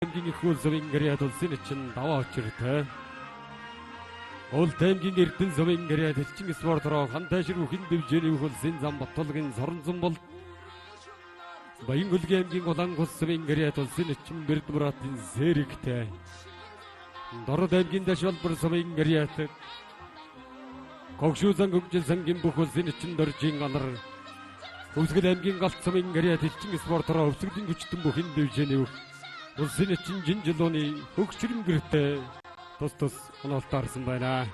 Аймгийн их хүү сувын гэрээд улсын чин даваа учиртай. Гол аймгийн Эрдэнэ сувын гэрээд элчин спорт руу хантай шир бүхэн дэвжээний бүх улсын зам Батулгын Соронзон бол Баян-Хөлгийн аймгийн Улаан хус сувын гэрээд улсын чин Бэрдмуратын сэрэгтэй. Дорнод аймгийн Дашвалбар сувын гэрээд Когшүү зан хөгжил сангийн бүх улсын чин Доржийн анар Хөвсгөл аймгийн Галт сувын гэрээд элчин спорт руу хөвсгөлийн хүчтэн бүхэн дэвжээний бүх улсын чин жинжилууны хөгжрөн гэртэй тус тус оноолтаарсан байна.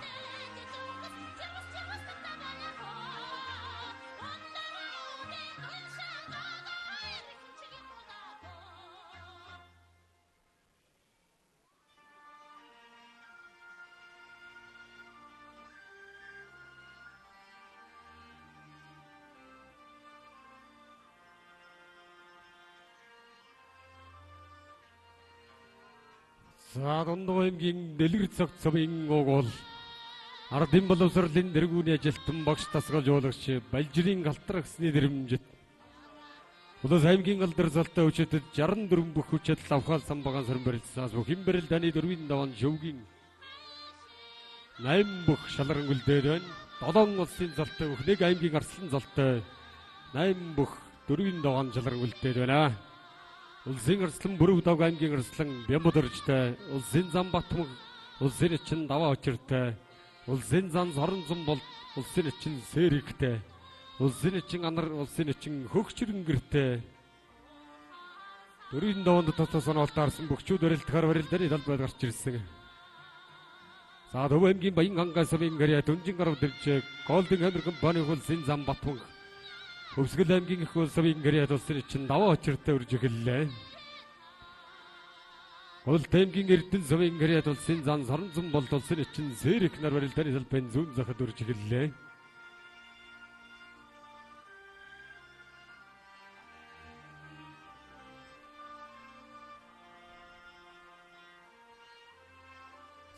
За Дундуу аймгийн Дэлгэр цогц цовын угуул ардын боловсролын дэргүүний ажилтан багш тасгал жуулагч Балжирын галтар агсны дэрэмжит Улус аймгийн алдар залтай хүчтэд 64 бүх хүчэд лавхаал самбагаан сорин барилцсаас бүх химбэрэл даны дөрвийн даван шөвгийн 8 бүх шалран үлдээд байна. 7 улсын залтай бүх нэг аймгийн арслан залтай 8 бүх дөрвийн даван шалран үлдээд байна. Улсын арслан Бүрөв даг аймгийн арслан Бямбад өржтэй, Улсын зам Батмаг, Улсын чин Даваа очиртай, Улсын зан Соронзон бол Улсын чин Сэрэгтэй, Улсын чин Анар, Улсын чин Хөгчрөнгөртэй. Дөрвийн даванд тус оноолтаарсан бөхчүүд барилдахаар барилданы талбайд гарч ирсэн. За Төв аймгийн Баян хангай сумын гэрээ Дүнжин гарав дэвжээ Голден Хамир компани улсын зам Батмаг Хөвсгөл аймгийн их улсын гэрээд улсын чин даваа очиртай үрж эхэллээ. Гол аймгийн Эрдэнэ сувын гэрээд улсын зан Соронзон бол улсын чин Сэрэх нар барилданы талбайн зүүн захад үрж эхэллээ.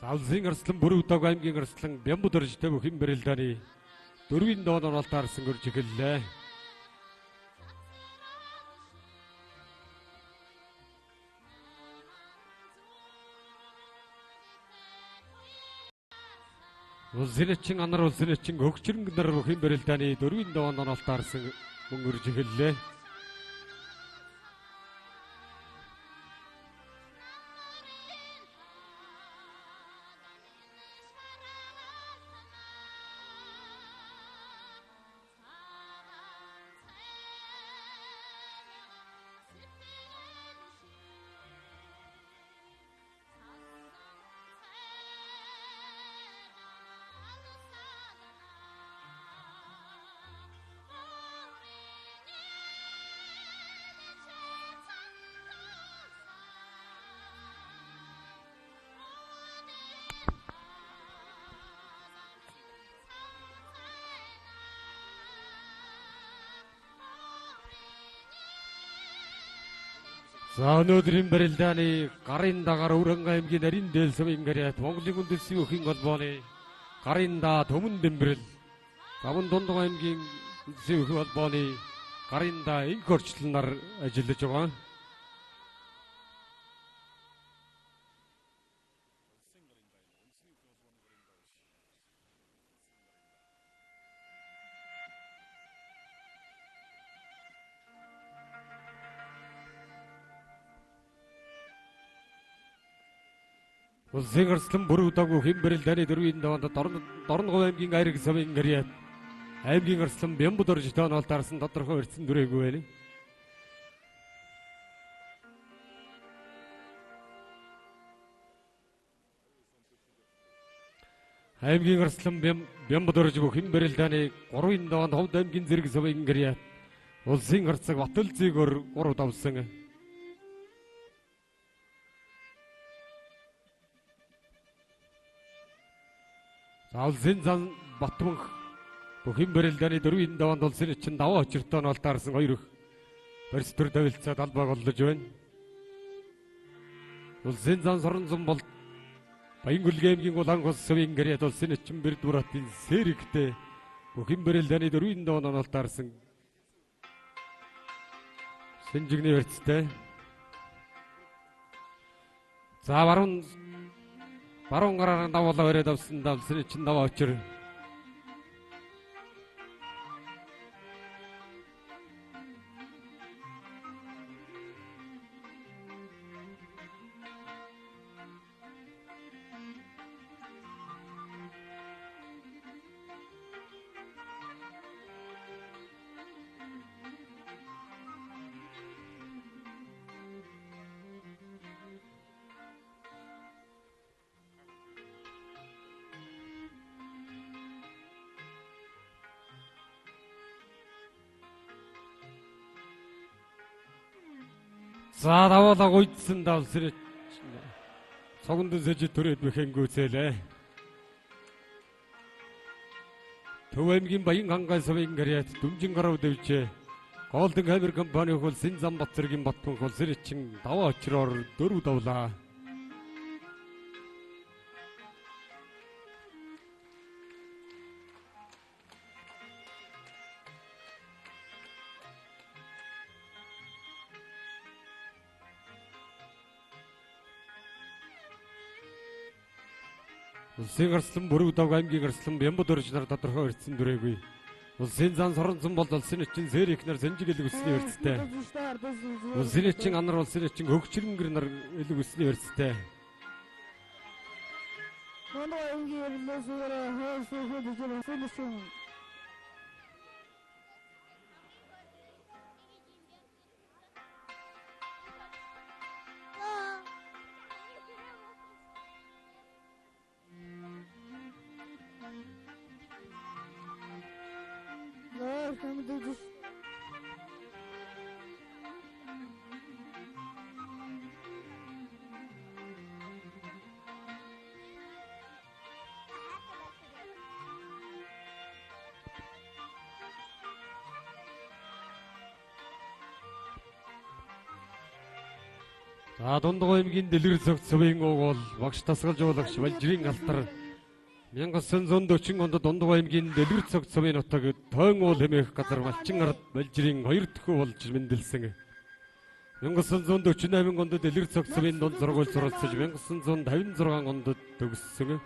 Улсын арслан Бүрөв даг аймгийн арслан Бямбад өржтэй бүхэн барилдааны дөрвийн доон оролтаарсан үрж эхэллээ. Улсын чин анар улсын чин хөгчрөнгө нар бүхэн барилдааны дөрвийн доон оролтаарсан мөн үрж эхэллээ. За өнөөдрийн барилдааны гарын дагаар Өвөрхангай аймгийн нарийн дээл сувын гэрээт Монголын үндэсний өхийн холбооны гарын даа Төмөн Дэмбэрэл Замун Дундуу аймгийн үндэсний өхийн холбооны гарын даа инх орчлоноор ажиллаж байгаа. Улсын арслан Бүрөв даг химбэрэл даны дөрвийн даванд Дорногов аймгийн Айраг савын гэрээд аймгийн арслан Бямбад орж тоонол дарсан тодорхой эрдсэн дүрээгүй байна. Аймгийн арслан Бямбад орж химбэрэл даны 3-ын даванд Ховд аймгийн зэрэг савын гэрээд улсын арцаг Баталзыгөр 3 давсан. Улсын зан Батмөнх бүхэн барилдааны дөрвийн даванд улсын чин даваа очиртой нолтаарсан хоёр их барьц төр тавилцаа талбай голлож байна. Улсын зан Соронзон бол Баян-Хөлгийн аймгийн Улаан хус сувын гэрээд улсын чин Бэрдмуратын Сэрэгтэй бүхэн барилдааны дөрвийн даванд нолтаарсан Сэнжигний барьцтай. За баруун гараар давуулаа өрөөд авсан давсны чин даваа очир. За давуулаа гуйдсан давсрэ цогонд сэжид төрөөд бэхэнгүүцээлээ. Төв аймгийн Баян хангай сувын гарьяат Дүмжин гарав дэвжээ. Голден Хамир компани хөл Син Зам Батцэргийн Батмөн хөл Сэрчин даваа очроор 4 давлаа. Улсын арслан Бүрөв дог аймгийн арслан Бямбад өрж нар тодорхой эрдсэн дүрээгүй. Улсын зан соронзон бол улсын эчин сэр их нар сэнжиг элэг өсний эрдэстэй. Улсын эчин анар улсын эчин хөгчрөнгөр нар элэг өсний эрдэстэй. За Дундгой аймгийн Дэлгэр зөгц цэвийн ууг бол багш тасгалж уулагч Балжирын алтар 1940 онд Дундгой аймгийн Дэлгэр зөгц цэвийн нутаг Тойн уул хэмээх газар Малчин ард Балжирын хоёр төхөө болж мэндэлсэн. 1948 онд Дэлгэр зөгц цэвийн дунд сургууль суралцж 1956 онд төгссөн.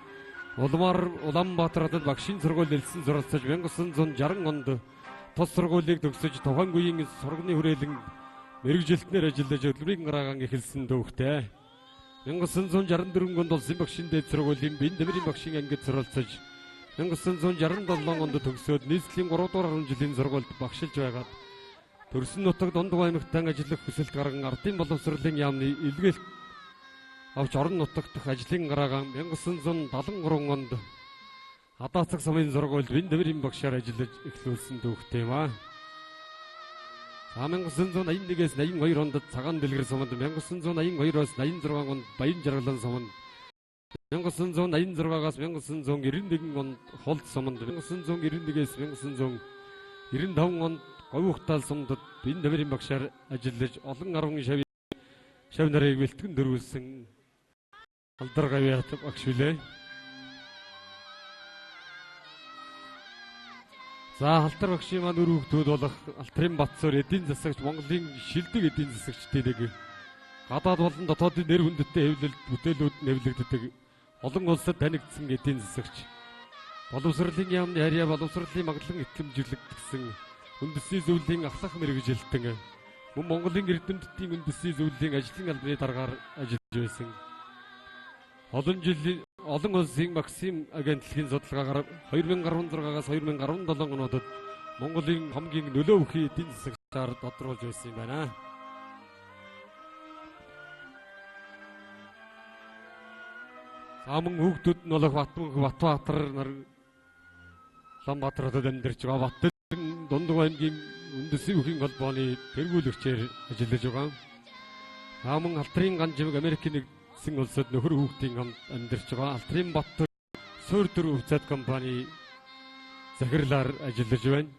Улмаар Улаанбаатар хотод багшийн сургууль элсэн суралцж 1960 онд тус сургуулийг төгсөж тухайн үеийн сурганы хүрээлэн мэргэжилтнээр ажиллаж хөдөлмөрийн гараагаан эхэлсэн төвхтэй. 1964 онд улсын багшийн дээд сургуулийн Бин Дэмрийн багшийн ангид суралцаж 1967 онд төгсөөд нийслэлийн 3 дугаар 10 жилийн сургуульд багшилж байгаад төрсөн нутаг Дундгой аймагтан ажиллах хүсэлт гарган ардын боловсролын яамны илгээлт авч орон нутагт ажлын гараагаан 1973 онд Адаацаг сумын сургуульд Бин Дэмрийн багшаар ажиллаж эхлүүлсэн төвхтэй юм аа. 1981-ээс 82 онд Цагаан дэлгэр суманд, 1982-оос 86 онд Баян жаргалан суманд, 1986-аас 1991 онд Холд суманд, 1991-ээс 1995 онд Говь Ухтаал сумдад Бин Дэмрийн багшаар ажиллаж олон арван шав нарыг бэлтгэн дөрвүүлсэн алдар гавьяат багш билээ. За Халтар багшийн маань үр хүүхдүүд болох Алтрын Батсуур эдийн засагч Монголын шилдэг эдийн засагчдын нэг, гадаад болон дотоодын нэр хүндтэй хэвлэлд бүтээлүүд нь хэвлэгддэг олон улсад танигдсан эдийн засагч, боловсролын яамны харьяа боловсролын магадлан итгэмжлэгдсэн үндэсний зөвлөлийн ахлах мэргэжилтэн, мөн Монголын эрдэмтдийн үндэсний зөвлөлийн ажлын албаны даргаар ажиллаж байсан. Олон жилийн олон улсын Максим агентлагийн судалгаагаар 2016-аас 2017 онодод Монголын хамгийн нөлөө бүхий эдийн засагчаар тодруулж байсан юм байна. За мөн хүүхдүүд нь болох Батмөнх Батбаатар нар Улаанбаатар хотод амьдарч байгаа. Бат Дундгой аймгийн үндэсний бүхийн холбооны тэргүүлэгчээр ажиллаж байгаа. За мөн Алтрын Ганживг Америкийн нэгдсэн улсад нөхөр хүүхдийн хамт амьдарч байгаа. Алтрын Бат Суур төр өвцөд компани захирлаар ажиллаж байна.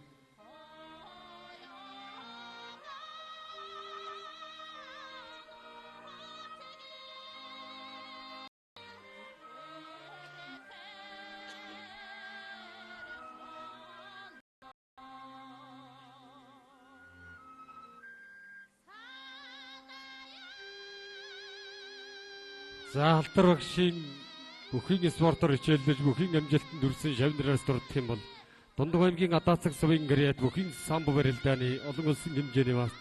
За Алдар багшийн бүхийн спортоор хичээлдэж бүхийн амжилтанд хүрсэн шавнараас дурдах юм бол Дундуур аймгийн Адаацаг сувын гэрээд бүхийн самбо барилдааны олон улсын хэмжээний мастер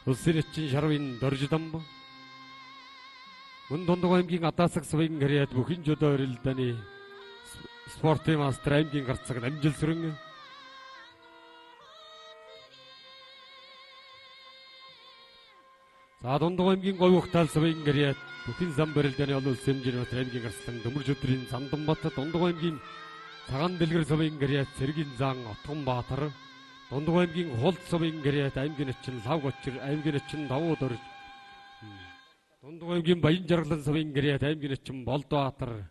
улсын эчин Шарвын Доржидамб, мөн Дундуур аймгийн Адаацаг сувын гэрээд бүхийн жудо барилдааны спортын мастер аймгийн гарцаг Намжил сүрэн. За Дундуур аймгийн Говь сувын гэрээд бүхийн зам барилдааны олон улсын хэмжээний мастер аймгийн гарцлан Төмөрж өдрийн Занданбат, Дундуур аймгийн Цагаан дэлгэр сувын гэрээд Цэргийн зан Отгонбаатар, Дундуур аймгийн Хулд сувын гэрээд аймгийн очин Лав Гочир, аймгийн очин Давуу Дорж, Дундуур аймгийн Баян жаргалан сувын гэрээд аймгийн очин Болдбаатар,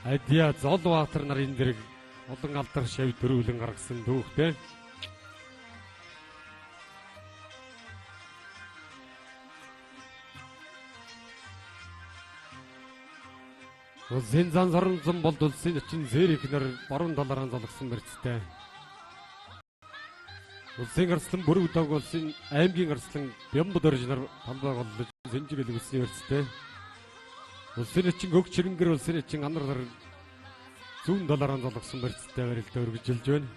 Адиа Золбаатар нарын зэрэг олон алдар шав дөрвөлэн гаргасан түүхтэй. Улсын зан сорон болд улсын очин Зэрих нар баруун талаараа золгосон барьцтай. Улсын арслан бүрэг даг улсын аймгийн арслан Бямбад орж нар талбай голлож сэнжиг элгүүлсэн барьцтай. Улсын очин Көг Чирэнгэр, улсын очин Анар нар зүүн талаараа золгосон барьцтай барилдаа өргөжилж байна.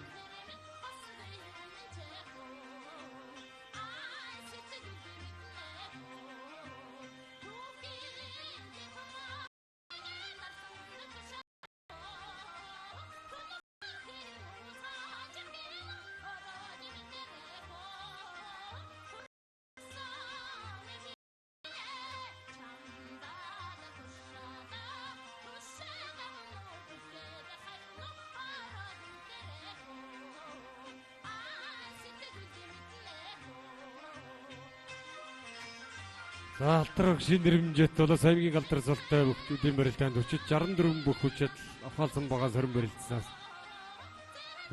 За алдар багшийн нэрмжэт бол аймгийн алдар золтой бүхтүүдийн барилдаанд 40 64 бүх хүч чадал Афгаалсан байгаа сорин барилдсанаас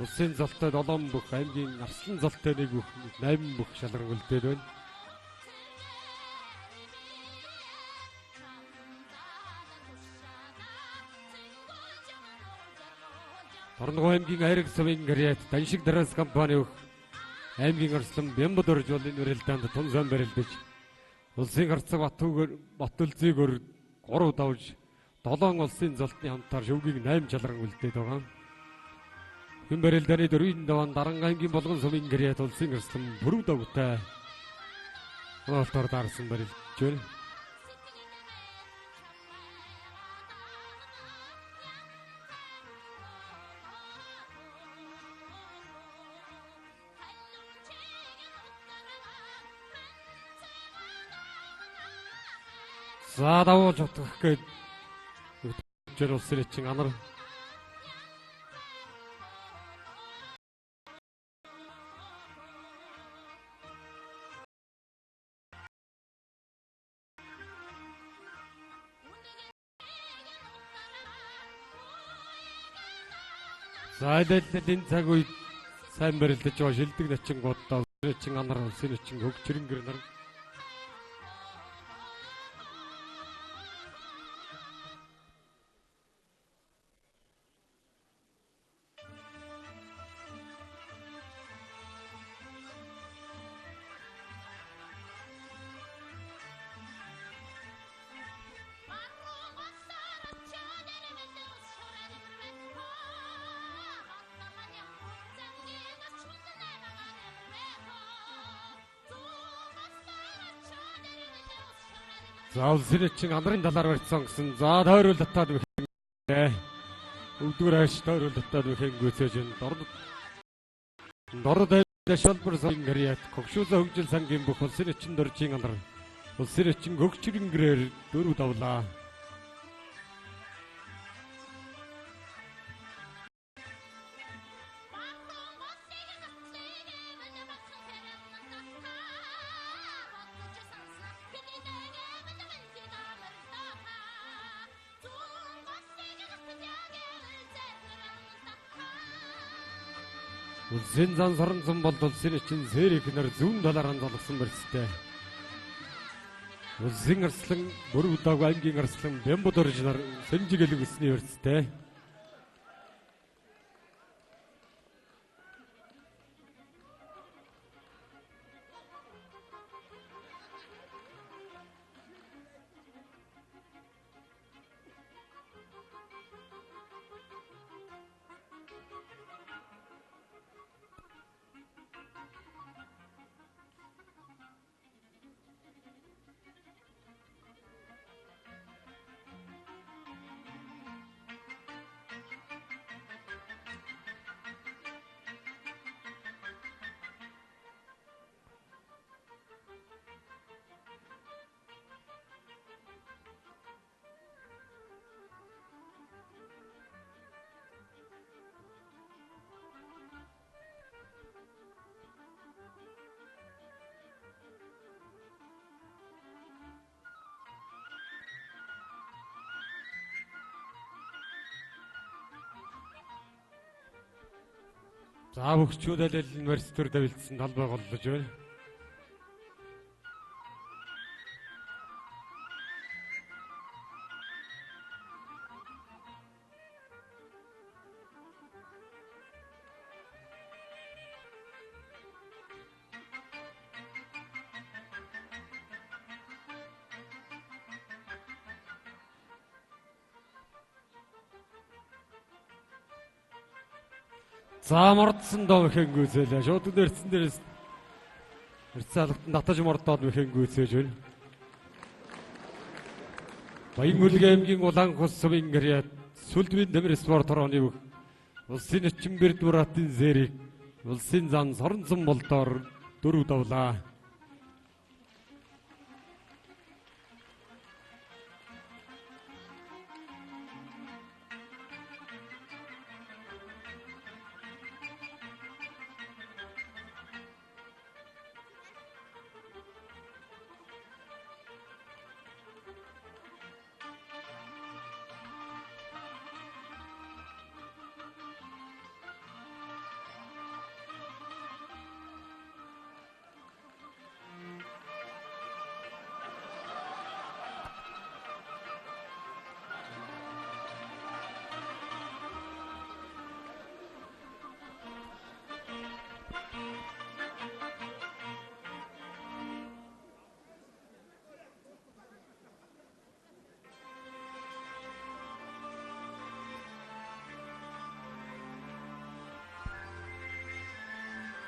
улсын золтой 7 бүх, аймгийн арслан золтой 1 бүх, 8 бүх шалран үлдээд байна. Дорногов аймгийн Айраг сувын гарьяат Даншиг Дараас компани өх аймгийн арслан Бямбад орж бол энэ барилдаанд тун сайн барилдаж улсын гарцаг Батүгөр Батүлзийгөр 3 давж 7 улсын золтны хамтаар шөвгийг 8 чалран үлдээд байгаа. Хүн барилдааны дөрвийн даван Даран аймгийн Болгон сумын гэрээд улсын арслан бүрүү дагтай Уалтаар дарсан барилж байна. За давуулж утгах гээд өчөр улсын чин анар. За энэ цаг үед сайн барилдаж байгаа шилдэг начин годдоо чин анар улсын чин хөгжрөнгөр нар. За улсын чин анарын талаар барьцсан гэсэн. За тойрол татаад бэхэн. Өвдгөр хайш тойрол татаад бэхэн гүйцээж энэ Дорд шалбар сан гэрээд Когшууза хөгжил сангийн бүх улсын чин доржийн анар улсын чин хөгжирэнгэрээр дөрөв давлаа. Улсын зан сорон бол улсын чин сэрик нар зүүн талаар золгосон барьцтай. Улсын арслан бүрүү даг аймгийн арслан Бямбад орж нар сэнжиг элэг өсний барьцтай. За бөхчүүд аль аль нь барьц төр давилцсан талбай голлож байна. За мордсон доо мэхэнгүүцээлээ. Шууд нэрцэн дээрээс нэрцэн алгатан татаж мордоод мэхэнгүүцээж байна. Баян-Хүлэг аймгийн Улаан хус сумын гэрээ Сүлдвийн Тамир спорт хорооны бүх улсын өчмөр Бэрдмуратын зэрийг улсын зан соронзон болдоор дөрөв давлаа.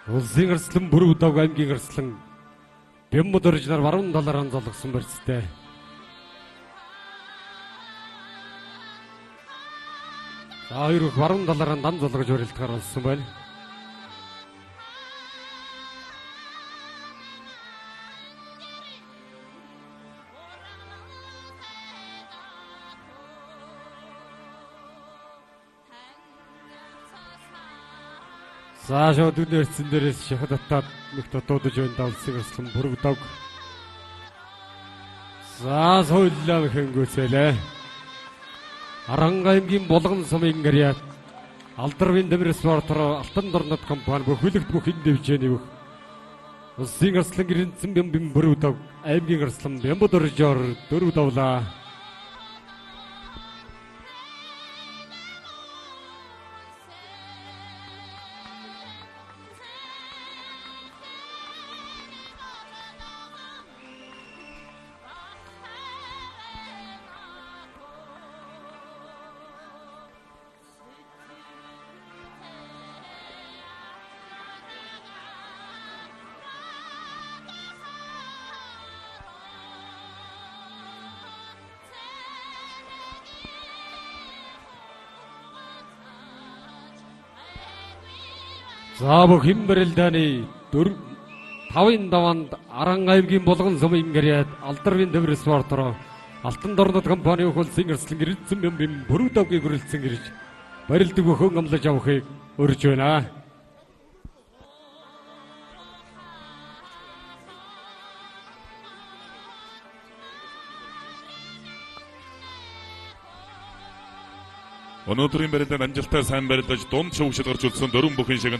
Улсын арслан бүрүү дог аймгийн арслан Бямбад оржнаар баруун талаар анзаалгасан барьцтай. За хоёр их баруун талаар дан золгож барилдахаар болсон байна. За шууд нэрцэн дээрээс шахад татаад нэг дуудаж байна давлсыг арслан бүрэг дог. За соёллоо мэхэнгүүцээлээ. Аранга аймгийн Булган сумын гэрээ Алдарвын Тамир спорт Алтан дорнод компани бүх хүлэгт бүх хэн дэвжээний бүх улсын арслан гэрэнцэн бямбин бүрэг дог аймгийн арслан Бямбад оржоор дөрөв давлаа. За бүх хэн барилдааны 4 5-ын даваанд Аран аймгийн Булган сумын гэрээд Алдарвын Тамир спорт Алтан дорнод компани улсын арслан гэрэлтсэн бямбин бүрүү давгийг хүрэлцэн ирж барилдаг бөхөн амлаж авахыг урьж байна. Өнөөдрийн барилдаанд амжилттай сайн барилдаж дунд шүүгшил гарч үлдсэн дөрвөн бүхэн шиг